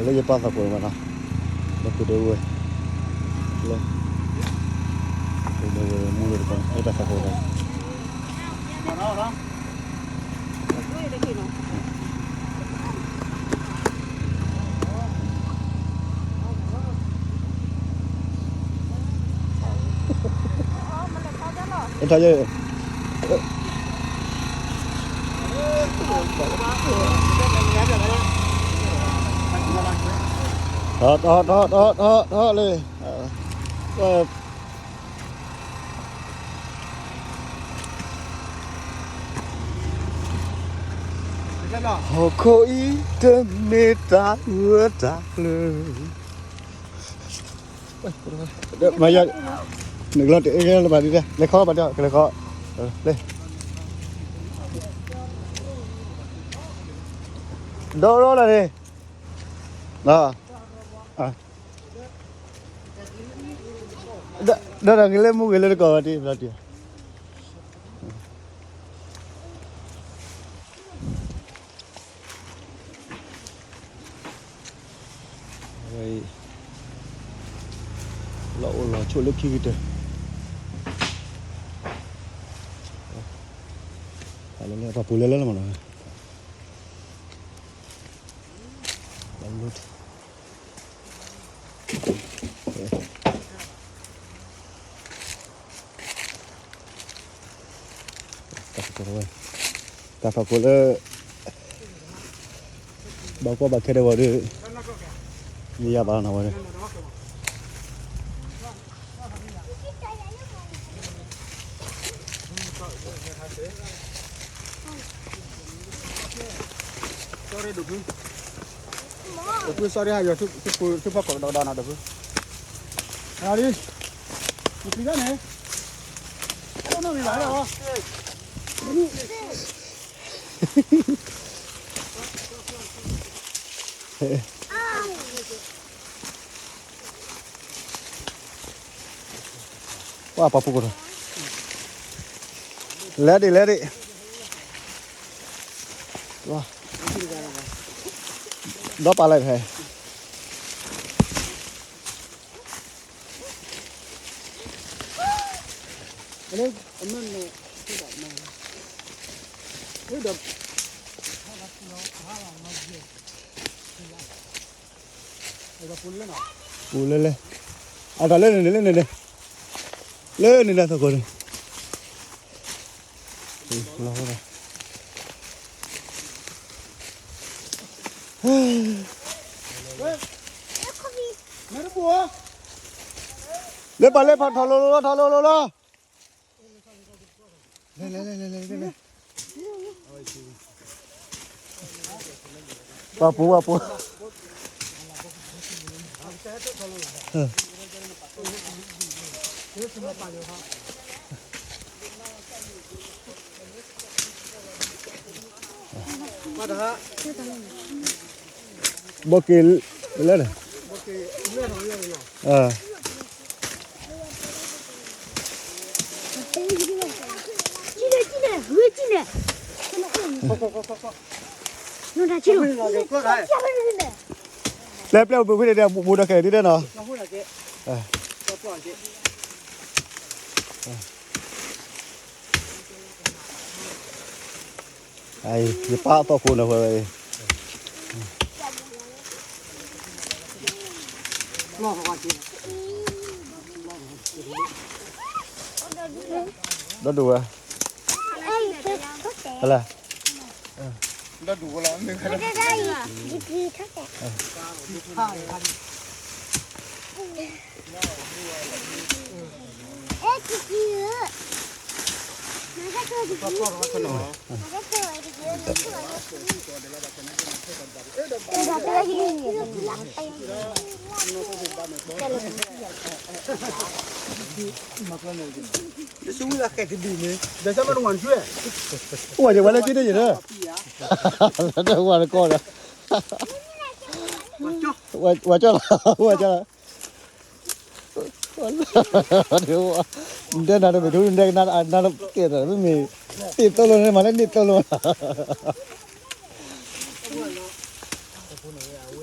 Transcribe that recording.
လၢယပၢ်သးကိးမးနီၤ, လၢဖုဒိၣ်ဝဲၢ်, လၢဖုဒိၣ်ဝဲၢ်မူလိာ်တကီၢ် လၢတၢ်သးကိးဒီး ထီၣ်ယဲၢ်, ထီၣ် ထီၣ် ထီၣ် ထီၣ် ထီၣ် ထီၣ်လံ, ဟီၣ်ခိၣ်အံၤတမ့ၢ်တၢ်ဂၢၢ်တၢ်ကျၢၤ, မၤယၤ, နကလီၤတ့ၢ်လၢဘၣ်ဒ်လဲၣ် လဲၤခီဘၣ်ဒီး ကလဲၤခီ, လဲၤ, ဒီဒီလၢန့ၣ်, ဒီးဒီးကလဲၤမူဂ့ၤလၢတကီၢ်ဘၣ်တ့ၢ်ဘျီတ့ၢ် အဝဲအံၤ လီၤအိၣ်လီၤဆိးလၢခံကတၢၢ်, ပှၤပူၤလဲၤလၢလၢမနီၤ, တၢ်ဖးကိးဝဲ, တၢ်ဖးကိးလၢ ဘၣ်ကီဘၣ်ခဲဒဲးဝဲဒီး မ့ၢ်ယၤဘၣ်နီၤဝဲဒီး ဒိၣ်ဖု sorry ဟါယီၤ ထူၣ်ဖီခိၣ်ကဒီးကဒီးနီၤ ဒိၣ်ဖု, ဟါလံ, နပျံၤတၢ်န့ၣ်, အဲၣ်ဒိးနီၢ်မံၤဘၣ်လီၤ, ပှၤပှၤပူၤကဒီး, လဲၤဒံး လဲၤဒံး, ဒီပာ်လၢဖဲ ပူၤလၢလဲၣ်, အတၢ်လၢန့ၣ်န့ၣ် လၢန့ၣ်န့ၣ်, လၢန့ၣ်န့ၣ်သကိးန့ၣ်, လီၤ, လၢပှၤလၢဖးထီၣ်လိၤလိၤလီၤ ထီၣ်လိၤလိၤလီၤ. ပှၤပူၤ ပှၤပူၤ, ဘီက့ၤလၢန့ၣ်, ပျဲပျဲပူၤဖဲန့ၣ် ဘူးဒီးခဲဒ်န့ၣ်နီၤ, ယပၢ်သီၣ်ခိၣ်န့ၣ်ဝဲ, ဒီဒူၣ်ဝဲ, ဟဲလၢ ဝဲကဝဲလၢက့ၤန့ၣ်ယဲၢ်, ဝဲကီၢ်ဒီး, ဝဲကီၢ်လီၤ, ဝဲကီၢ်လီၤ, နတဲနၤတမ့ၢ်ထူ နတဲနၤတကဲၢ်ဒီး မ့မ့ၢ် တ့ၢ်သိလိာ်န့ၣ် မၤလၢန့ၢ်သိလိာ်လီၤ.